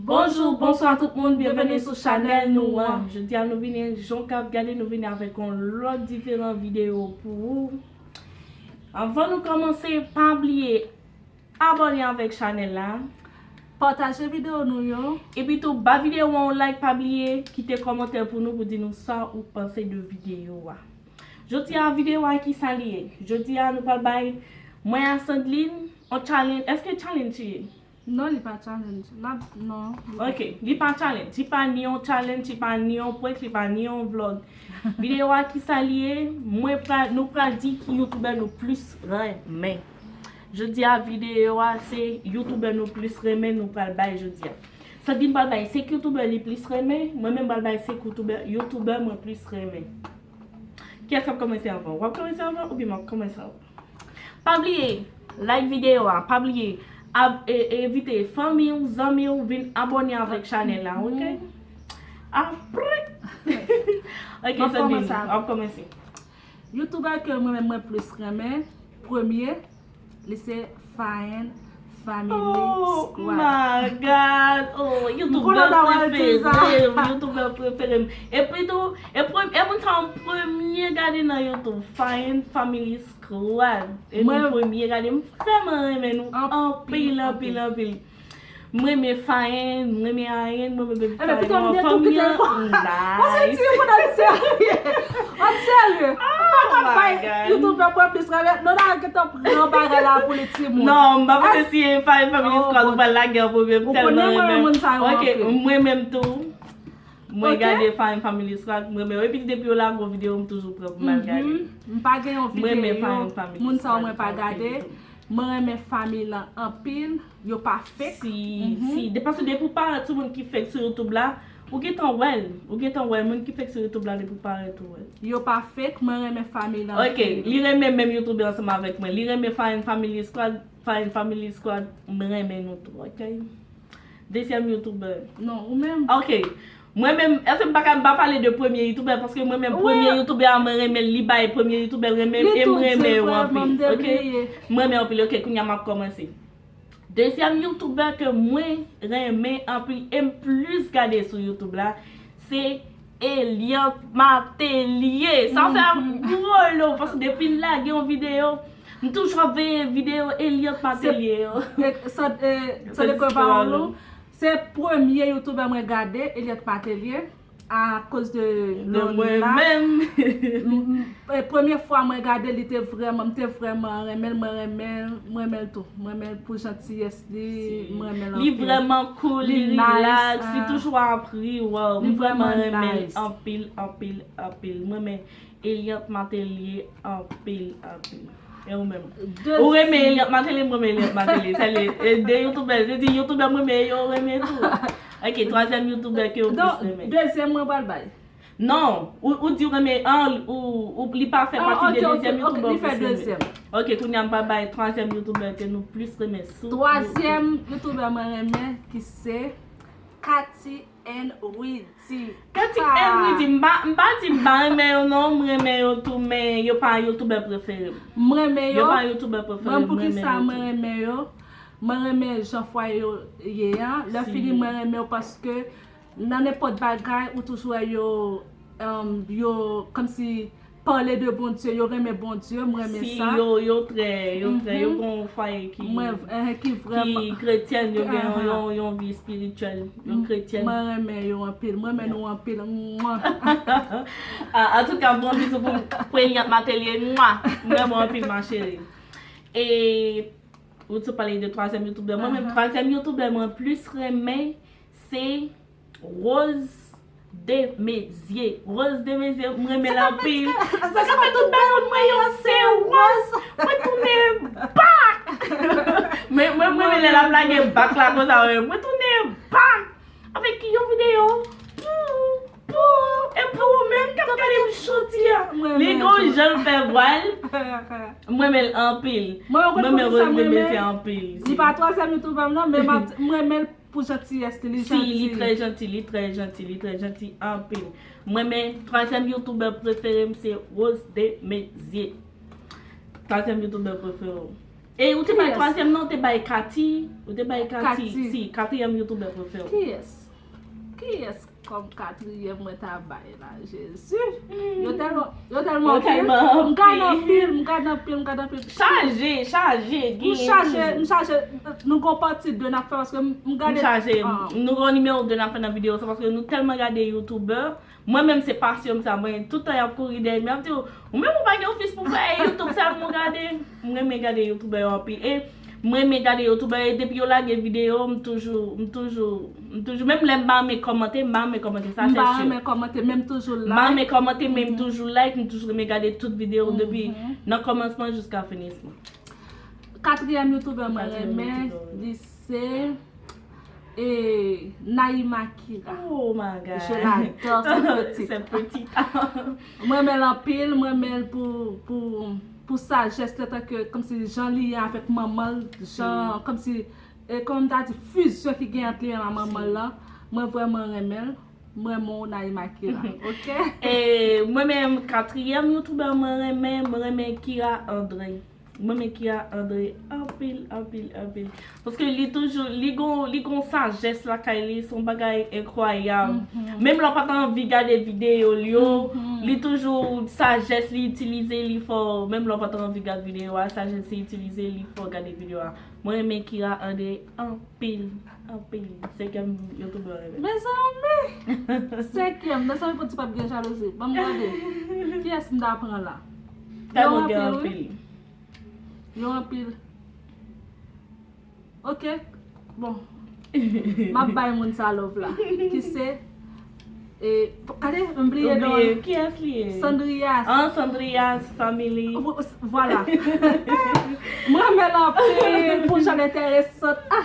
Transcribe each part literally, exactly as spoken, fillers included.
Bonjou, bonswa tout moun, byenveni sou chanèl nou an. Jodi a nou vini, jan w ap gade, nou vini avèk yon lòt diferan videyo pou ou. Anvan nou kòmanse, pa bliye abòne avèk chanèl la. Pataje videyo nou yo. Epi tou, ba videyo an yon like, pa bliye kite kòmantè pou nou, pou di nou sa ou panse de videyo a. Jodi a, videyo a ki sa li ye? Jodi a, nou pral bay mwen a Sandline yon challenge. Èske challenge li ye? Non, li pa challenge. N ap, non, li pa. Ok, li pa challenge. Li pa ni yon challenge, li pa ni yon prank, li pa ni yon vlog. Videyo a ki sa li ye? Mwen pral, nou pral di ki youtubè nou plis renmen. Jodi a, videyo a se youtubè nou plis renmen nou pral bay jodi a. Sandline pral bay senk youtubè li plis renmen, mwen menm pral bay senk youtubè, youtubè mwen plis renmen. Kiyès k ap kòmanse anvan? W ap kòmanse anvan oubyen m ap kòmanse anvan? Pa bliye like videyo a, pa bliye ab- e- e- envite fanmi w, zanmi w vin abòne avèk chanèl la, ok? Apre. Ok, Sandline, w ap kòmanse. Youtubè ke mwen menm mwen plis renmen, premye, li se Fayen Family Squad. Oh my God! Oh, youtubè prefere m, youtubè prefere m. Epi tou, e, pre- e moun sa m premye gade nan YouTube, Fayen Family Squad. E nou premye gade, m vrèman renmen nou anpil, anpil, anpil. M renmen Fayen, m renmen Ayen, m renmen Baby Fayen, m renmen fanmi an. Nice. An serye? An serye? Ou pa ka bay youtubè mwen plis renmen? Non, nan gentan pran bagay la pou li timoun. Non, m pa panse si e Fayen Family Squad ou pral lage an premye, m tèlman renmen. Ok, mwen menm tou. Mwen gade Fayen Family Squad, mwen menm. Epi depi yo lage yon videyo, m toujou pran pou m al gade. M pa gen yon videyo moun sa yo mwen pa gade. Mwen renmen fanmi lan anpil, yo pa fake. Si, si, de- paske depi w parèt sou moun ki fake sou YouTube la, ou gentan wè l. Ou gentan wè l, moun ki fake sou YouTube la depi w parèt ou wè l. Yo pa fake, mwen renmen fanmi lan anpil. Ok, li renmen menm youtubè ansanm avèk mwen. Li renmen Fayen Family Squad, Fayen Family Squad, mwen renmen nou tou, ok? Dezyèm youtubè. Non, ou menm. Ok. Mwen menm, èske m pa ka, m pa pale de premye youtubè, paske mwen menm premye youtubè a mwen renmen l, li bay premye youtubè l renmen, e m renmen yo anpil, ok? M renmen anpil, ok, kounye a m ap kòmanse. Dezyèm youtubè ke mwen renmen anpil e m plis gade sou YouTube la, se Eliante Martelly. Sa fè gwo lo, paske depi l lage yon videyo, m toujou ap veye videyo Eliante Martelly yo. Se premye youtubè mwen gade, Eliante Martelly, akoz de Lona. M- m- e premye fwa mwen gade li, te vrèman, m te vrèman renmen l, mwen renmen l, mwen renmen l tou. Mwen renmen l pou jantiyès li, mwen renmen l anpil. Li vrèman cool, li relax, li toujou ap ri, wow, m vrèman renmen l anpil, anpil, anpil. Mwen renmen Eliante Martelly anpil, anpil. E ou menm? Ou renmen Eliante Martelly, mwen renmen Eliante Martelly. Sa li, e de youtubè, se di youtubè mwen renmen yo renmen tou. Ok, twazyèm youtubè ke ou plis renmen. Dezyèm mwen pral bay. Non, ou, ou di ou renmen, an, ou, ou, li pa fè pati de dezyèm youtubè ou plis renmen. Ok, kounye a m pral bay twazyèm youtubè ke nou plis renmen sou. Twazyèm youtubè mwen renmen ki se Katy and Rudy. Katy and Rudy, m pa, m pa di m pa renmen yo non, m renmen yo tou, men yo pa youtubè prefere m. M renmen yo. Yo pa youtubè prefere m, m renmen yo tou. Mwen poukisa mwen renmen yo? Mwen renmen jan fwaye yo ye an. Lè fini mwen renmen yo paske nan nenpòt bagay ou toujou wè yo, um, yo kòmsi pale de Bondye, yo renmen Bondye, m renmen sa. Si, yo, yo trè, yo trè, yo gen yon fwaye ki, ki kretyèn, yo gen yon, yon, yon vi espirityèl, yo kretyèn. Mwen renmen yo anpil, mwen renmen nou anpil. Mwa. Ah, antouka, bon bizou pou, pou Eliante Martelly, mwa. M renmen w anpil, ma chérie. E ou te pale de twazyèm youtubè. Mwen menm, twazyèm youtubè mwen plis renmen, se Rose Desmaizières. Rose Desmaizières, m renmen l anpil. Sa ka fè tout bagay mwen yo se Rose. Mwen tounen back. Men mwen, mwen renmen lè l ap lage back la konsa, wi. Mwen tounen back. Avèk yon videyo. Pou, pou, e pou ou menm k ap gade m jodi a. Li gon jan l fè vwa l. Mwen renmen l anpil. Mwen renmen Rose Desmaizières anpil. Li pa twazyèm youtubè m non, men m renmen l pou jantiyès li, li janti. Si, li trè janti, li trè janti, li trè janti anpil. Mwen renmen twazyèm youtubè prefere m se Rose Desmaizières. Twazyèm youtubè prefere w. E ou te bay Kiyès? Twazyèm nan, ou te bay Kati. Ou te bay Kati. Kati. Si, katriyèm youtubè prefere w. Kiyès? Kiyès kòm katriyèm mwen ta bay la, Jezi? Yo tèlman, yo tèlman Yo tèlman anpil. M gade anpil. Anpil, m gade anpil, m gade anpil. Chaje, chaje, M gen chaje, toujou. M chaje, nou gon pati de n ap fè paske m m M gade. chaje. Ah. Nou gon nimewo de n ap fè nan videyo sa paske nou tèlman gade youtubè. Mwen menm se pasyon m sa, mwen tout tan y ap kouri dèyè m, y ap di w, ou menm ou pa gen ofis pou fè, e YouTube sèlman w gade. M renmen gade youtubè yo anpil. E m renmen gade youtubè e depi yo lage videyo, m toujou, m toujou, m toujou, menm lè m pa renmen kòmante, m pa renmen kòmante, sa M se pa si. Renmen kòmante, men m toujou M pa renmen like. Kòmante, men m toujou like, m toujou renmen gade tout videyo depi nan kòmansman jiska finisman. Katriyèm youtubè mwen Katriyèm renmen, youtubè. Li se e, Naïma Kira. Oh my God. Je l'adore, cette petite. Cette petite. Mwen renmen l anpil, mwen renmen l pou, pou, pou sajès li antanke, kòmsi jan li ye avèk manman l, jan, kòmsi, e, kòman m ta di, fizyon ki gen ant li menm ak manman l lan. Mwen vrèman renmen l. Mwen renmen w, Naïma Kira. Ok? E mwen menm, katriyèm youtubè mwen renmen, mwen renmen Kira André. Mwen renmen Kira André anpil, anpil, anpil. Paske li toujou, li gon, li gon sajès lakay li, se yon bagay enkwayab. Menm lè w pa t anvi gade videyo l yo, li toujou, sajès li itilize, li fè w, menm lè w pa t anvi gade videyo a, sajès li itilize, li fè w gade videyo a. Mwen renmen Kira André anpil, anpil. Senkyèm youtubè mwen renmen. Mezanmi! Senkyèm, mezanmi, pou di p ap gen jalouzi. Ban m gade. Kiyès m ta pran la? Tèlman Yo gen anpil, wi. Anpil. Yo anpil. Ok. Bon. M ap bay moun sa love la. Ki se, e, gade, m bliye non. Oubliye, kiyès li ye? Sandrias. Ah, Sandrias Family. Vo- Vwala. Mwen renmen l anpil pou jan l enteresant. Ah!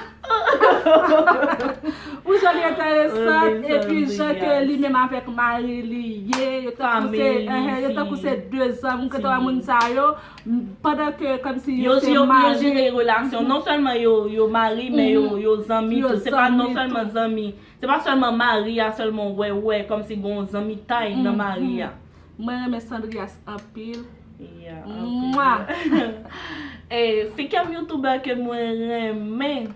Pou jan l enteresan, Renmen epi jan ke Sandrias. Li menm avèk mari li ye, yo tankou se, Family, eh, yo tankou si. se de zanmi, ou gentan wè moun sa yo, m, pandan ke kòmsi Yo, se yo, yo mari. Jere relasyon. Non sèlman yo, yo mari, men yo, yo zanmi Yo tou. Se pa non zanmi sèlman tou. Zanmi. Se pa sèlman mari a sèlman w wè, wè, kòmsi gon zanmitay nan mari a. Mwen renmen Sandrias anpil. Yeah, Mwa. anpil. E, senkyèm youtubè ke mwen renmen.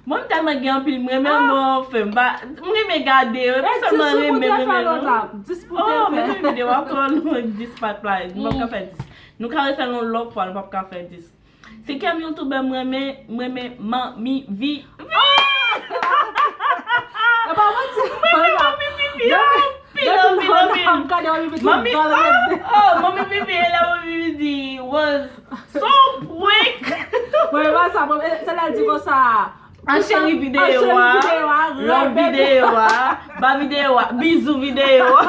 Mwen, m tèlman gen anpil, mwen renmen mwen anfen. M pa, m renmen gade yo. E pa Eh, sèlman dis ou pou renmen, te fè renmen, lòt la. non. Dis pou Oh, te mwen fè. Fè videyo a twò long, dis pa t la. Nou p ap ka fè dis. Nou ka refè l yon lòt fwa, nou p ap ka fè dis. Senkyèm youtubè mwen renmen, mwen renmen Manmi Vi. E pa manti. Mwen renmen Manmi Vivi anpil, anpil, anpil, anpil. Ap gade Manmi Vivi Manmi, dòl oh, rete. Oh, Manmi Vivi, e la Manmi Vivi di was so prank. Mwen renmen sa, mwen, se la l di konsa. An cheri videyo An cheri a, videyo a, love renmen. Videyo a, ba videyo a, bizou videyo a,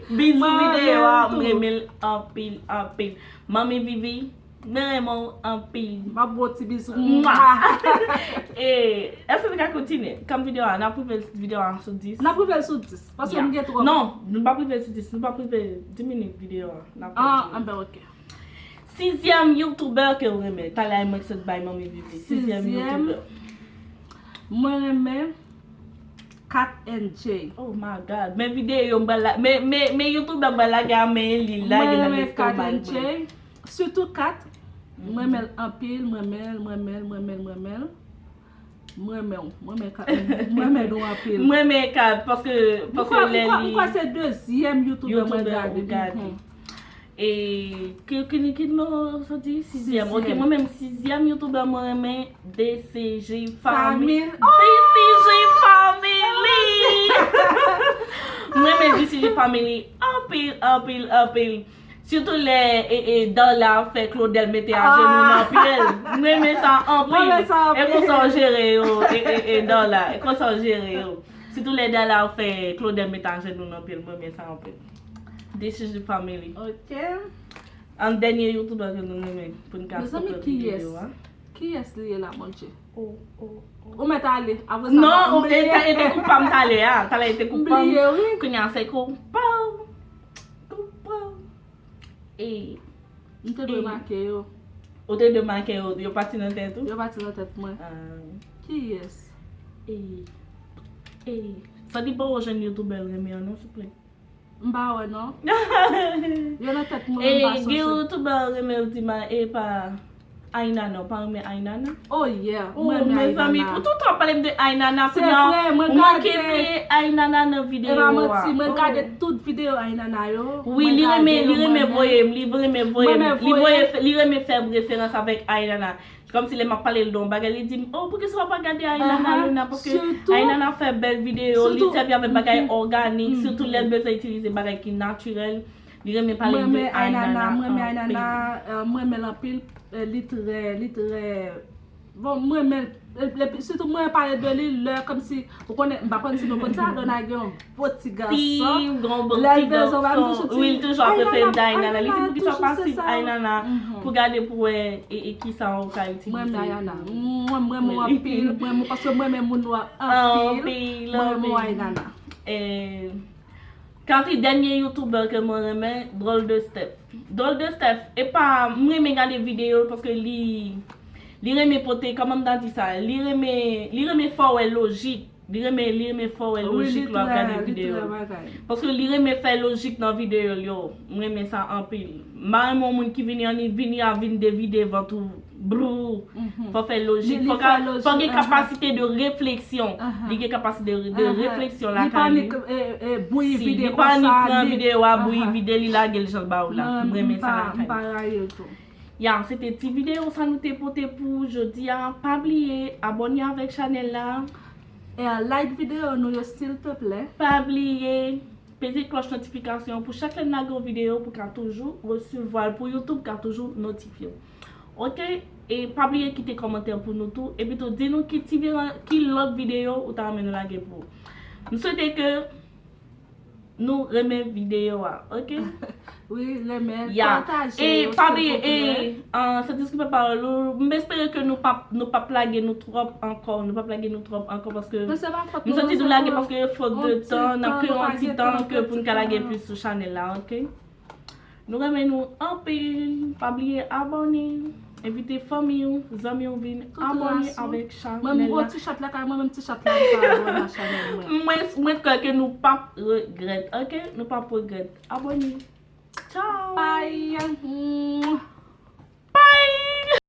bizou Mwen videyo a, renmen m tou. Renmen l anpil, anpil. Manmi Vivi, mwen renmen w anpil. M ap ba w ti bizou. Mwa. E, èske nou ka kontinye? Kòm videyo a, n ap rive videyo a sou dis. N ap rive l sou dis. Paske Yeah. M gen twòp. Non, nou p ap rive sou dis. Nou p ap rive dis minit videyo a. N ap Ah, kontinye. Anben, ok. Sizyèm youtubè ke w renmen. Talè a mwen ki sot bay Manmi Vivi. Sizyèm Sizyèm. Youtubè. Mwen renmen Kat and J. Oh my God. Men videyo m pral la. Men, men, men youtubè m pral lage a men li. Lage Mwen nan renmen liste Kat bay and mwen. J. Sitou Kat. Mwen renmen l anpil, mwen renmen l, mwen renmen l, mwen renmen l, mwen renmen l. Mwen renmen w. Mwen renmen Kat. Mwen renmen nou anpil. Mwen renmen Kat paske, M paske kwè, lè m kwè, m li kwè se dezyèm youtubè mwen youtubè gade. ou gade. Mhm. E ki, ki, ki nimewo sa w di? Sizyèm. Ok, Sizyèm. Mwen menm sizyèm youtubè mwen renmen D C J Family. Family. D C J Family! Mwen renmen D C J Family anpil, anpil, anpil. Sitou lè e, e, Darla fè Claudel mete ajenou nan pye l. Mwen renmen sa anpil. Mwen renmen sa anpil. E konsa w jere yo, e, e, e, Darla. E konsa w jere yo. Sitou lè Darla fè Claudel mete ajenou nan pye l. Mwen renmen sa anpil. D C J Family. Ok. An dènye youtubè ke nou renmen pou n ka Mezanmi, stop kiyès? Videyo a. Kiyès li ye la, Bondye? Oh, oh, oh. Ou mèt ale. Apre sa, Non, m bliye. E te kou pa m talè a. Talè e te kou M pa m. Bliye, wi. Kounye a se kou pa w. Kou pa w. E M te dwe make yo. Ou te dwe make yo, yo pati nan tèt ou? Yo pati nan tèt mwen. Ah. Kiyès? E, e, Fadi pa w jwenn youtubè l renmen an non, souple. M pa wè non. Yo nan tèt mwen, E, m pa gen sonje. Youtubè l renmen l di ma, e pa, Ainana, ou pa renmen Ainana? Oh yeah, mwen renmen Mezanmi, Ainana. Ou tout tan pale m de Ainana, Se kounye a, vre, mwen ou manke gade. Vle Ainana nan videyo E pa a. manti, mwen Oh. Gade tout videyo Ainana yo. Wi, Mwen li gade renmen, li yo, renmen mwen voye m, li renmen voye m, Mwen li voye, voye. Fe- li renmen fè referans avèk Ainana. Kòmsi lè m ap pale l de yon bagay, li di m, oh, poukisa w pa gade Ainana, Aha, Luna? Paske surtout- Ainana fè bèl videyo, li surtout- sèvi avèk bagay Mhm. òganik, Mhm. Sitou lè l bezwen itilize bagay ki natirèl. Li renmen pale Mwen de renmen Ainana, Ainana. mwen renmen Anpil. Ainana, euh, mwen renmen l anpil, euh, li trè, li trè, bon, mwen renmen l, e- epi sitou mwen pale de li lè kòmsi, ou konnen, m pa konn si nou konn sa, Dona gen yon bon ti gason. Si, yon bon Lè l ti bezwen ba m gason. toujou Wi, l toujou ap refere de Ainana. Li di, Ainana, poukisa w pa toujou se swiv sa. Ainana Mhm. Pou gade pou wè e, e kisa w ka itilize. Mwen renmen Ainana. Mwen renmen ou Wi. Anpil, mwen renmen ou paske mwen renmen moun ou anpil. Anpil, Mwen renmen ou anpil. Ainana. Eh, Kantri dènye youtubè ke mwen renmen, Drôle de Steph. Drôle de Steph, e pa, mwen renmen gade videyo l paske li, li renmen pote, kòman m ta di sa, li renmen, li renmen fè w wè lojik. Li renmen, li renmen fè w wè Wi, lojik li lè w ap trè, gade li videyo trè l. bagay. Paske li renmen fè lojik nan videyo l yo. Mwen renmen sa anpil. M pa renmen yon moun ki vini an, vini a vin devide vant ou. Brou. Mhm. Fò fè Li- lojik. li Fò fè ka- lojik, fò gen aha. Kapasite de refleksyon. Aha. Li gen kapasite de, de Aha. refleksyon Li pa lakay ni li. k- e, e, bouyi Si, vide li pa ni konsa, pran li- videyo a, bouyi Aha. Vide li, lage l jan l ba ou la. Mwen, Mwen renmen m sa pa- m lakay. Pa rayi l tou. Ya, se te ti videyo sa nou te pote pou jodi a. Pa bliye abòne avèk chanèl la. E like videyo nou yo, silteplè. Pa bliye peze klòch notifikasyon pou chak lè n lage yon videyo pou ka toujou resevwa l, pou YouTube ka toujou notifye w. Ok? E pa bliye kite kòmantè pou nou tou. Epi tou, di nou ki ti vira- ki lòt videyo ou ta renmen nou lage pou ou. M swete ke nou renmen videyo a, ok? Wi, renmen, Ya. pataje E yo, pa bliye, silvouplè. e, an, se diskite pawòl ou, m espere ke nou p ap, nou p ap lage nou twòp ankò, nou p ap lage nou twòp ankò, paske Men se pa fòt m nou, santi se nou lage pou paske fòt yon de ti tan, n ap tan, pran nou yon pa ti gen tan tan, ke yon pou n ti ka lage tan. Plis sou chanèl la, ok? Nou renmen nou anpil, pa bliye abòne, envite fanmi w, zanmi w vin Tout abòne ras ou. Avèk Mwen, mwen chanèl gwo la. T-shirt la, kay mwen menm T-shirt la, m pa abòne a chanèl mwen. Mwen, mwen kwè ke nou p ap regrèt, ok? Nou p ap regrèt. Abòne. Ciao! Bye! Mwah.